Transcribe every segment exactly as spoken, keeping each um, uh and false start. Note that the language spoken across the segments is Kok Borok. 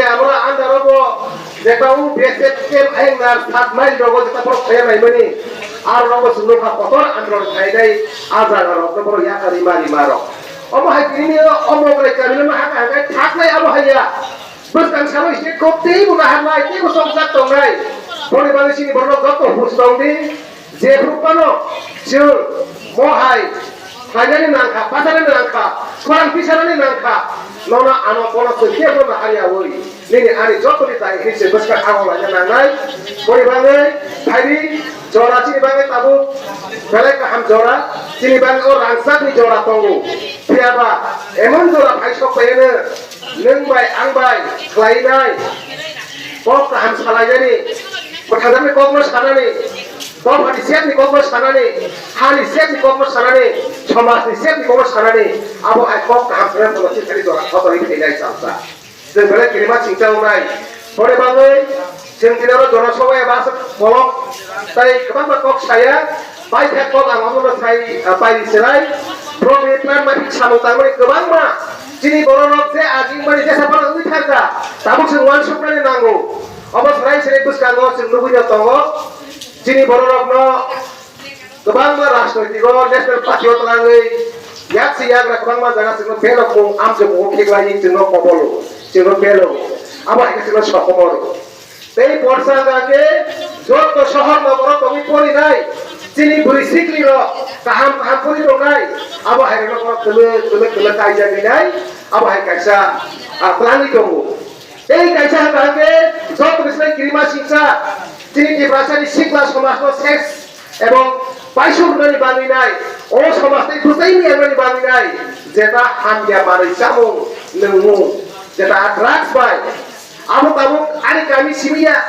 Amra andaro bo jeta u B S F camp ayang nar sat mile rogo jeta borok thaya naimani. Aro rogo sunu kha kotor andro thainai a jaga rok no borok yakari mari maro. Omo hai tini ni omo grai kami no haka haka thaknai abo haiya. Bwskang salo state kok tei bo naharnai tei bo songjak tongnai. Boni bagwi chini borok joto hus tong di. Jephru phano chwng mohai khlainani nangkha, pacharani nangkha, khorang pisarani nangkha, nono ano bono chwng kebo naharyawi nini ani jotoni tai hinwi se bwskang abo laina nangnai. Boni bagwi phaidi jora chini bagwi tabuk belai kaham jora, chini bagwi o rangchakni jora tongo. Phiyaba emon jora phai sok phaiano nwng bai ang bai khlainai. Kok kaham salainani, kwthajakni kokno sanani, dophani sepni kokno sanani, hani sepni kokno sanani, somajni sepni kokno sanani, abo hai kok kaham sanani bono chithani jora khotorwi phainai salsa. Chwng belai kirima chingsa wngnai. Boni bagwi chwng dinaro jora sobai eba aswk bolok tai kwbangma kok saya. Paithak kok ang omono sai, ah, pairi chwrai. Borokni plan maphik samung tangmani kwbangma. Chini bororok je ajingmani jesa phano wngwi thangkha, tabuk chwng uansuknani nango. Obo chwrai chwrai bwskango chwng nugwi no tongo. Chini bororokno kwbangma rajnoitiko national party o twlangwi yak se yagra kwbangma jaga chwngno belokmung amchokmungo kheklaiwi chwngno kobolo, chwngno belo. Abo hai khe chwngno sokomoro. Tei borsa hwnkha khe joto sohor nogoro tongwi porinai chini bwrwi sikli rok kaham kaham pori tongnai, abo hai rok no kwlwk kwlwk kwlwk kaijagwi nai, abo hai kaisa, ah, twlangwi tongo. Tei kaisa hwnkha khe joto ni slai kirima singsa chini Tiprasani sikla somaj no ses ebong paisuk rwnani bagwi nai, o somaj tei bwtwi miyang rwnani bagwi nai, jeta hamya manwi chamung nwngmung, jeta drugs bai. Abo tabuk ani kami simi ya,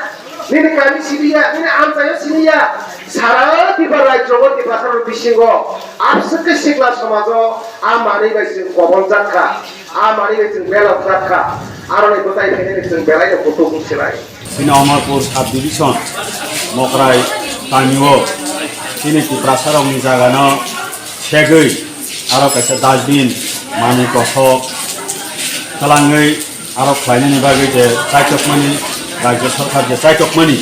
nini kami simi ya, nini amchaio simi ya. Sara Tipra rajyo o Tiprasa rok bisingo abswk khe sikla somajo a manwi bai chwng kobonjak kha, a manwi bai chwng belokjak kha, aroni bwtai phainani chwng belai no kutung silai. Bini Amarpur sub division Mokrai tamio chini Tiprasa rokni jagano segwi aro kaisa dustbin manwi kosok twlangwi aro khlainani bagwi je chaitokmani, rajya sarkar je chaitokmani,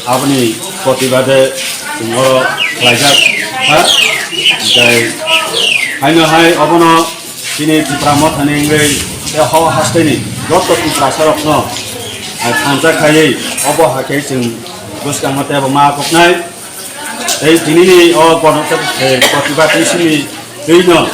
aboni protibade chwng oro khlaijak kha. Tei haino hai obono chini Tipra Mothani wngwi tei ho hasteni joto Tiprasarokno, ah, thansa khaiwi obo hakhe chwng bwskango teibo ma koknai. Tei tinini o gonotok, eh, protibad bisingni twino,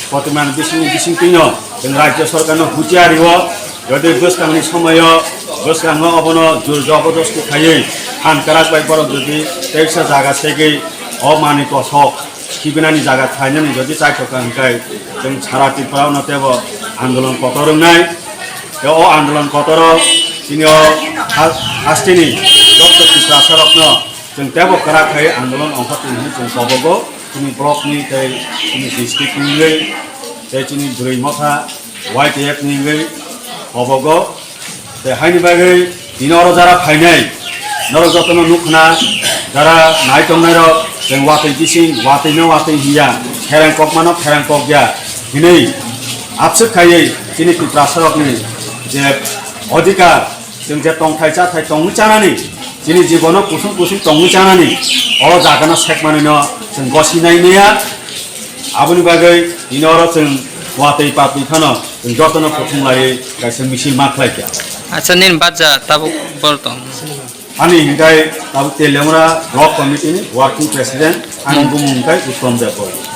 protibad bisingni bising twino, chwng rajya sorkarno huchiari o, jodi bwskangni somoio bwskango obono jur jobodosti khaiwi, han kwrak bai borok jodi teisa jaga segwi o manwi kosok khibinani jaga khlainani jodi chaitokha hwnkhe, chwng sara Tripura no teibo andolon kotor wngnai. Tei o andolon kotoro chini o ha-, hasteni joto Tiprasarokno chwng teibo kwrak khai andolon ongkha tini hinwi chwng kobogo, chini block ni tei chini district ni wngwi tei chini Bwrwi Motha Y T F ni wngwi kobogo. Tei haini bagwi tini oro jara phainai norok jotono nukhna, jara nai tongnairok chwng watwi bising watwi no watwi hiya, pherang kokmano pherang kokya hinwi abswk khaiwi chini Tiprasarokni je odhikar, chwng je tongthai chathai tongwi chanani, chini jibono kusum kusum tongwi chanani, o jagano sekmanino chwng gosinai maya. Aboni bagwi tini oro chwng watwi patwi phano chwng jotono kuthum laiwi kaisa misil ma khlai kha. Acha, nini bacha tabuk bor tong? Ani hingkai tabuk Teliamura Block Committee ni Working President, ani bumung hingkai Uttom Debbarma.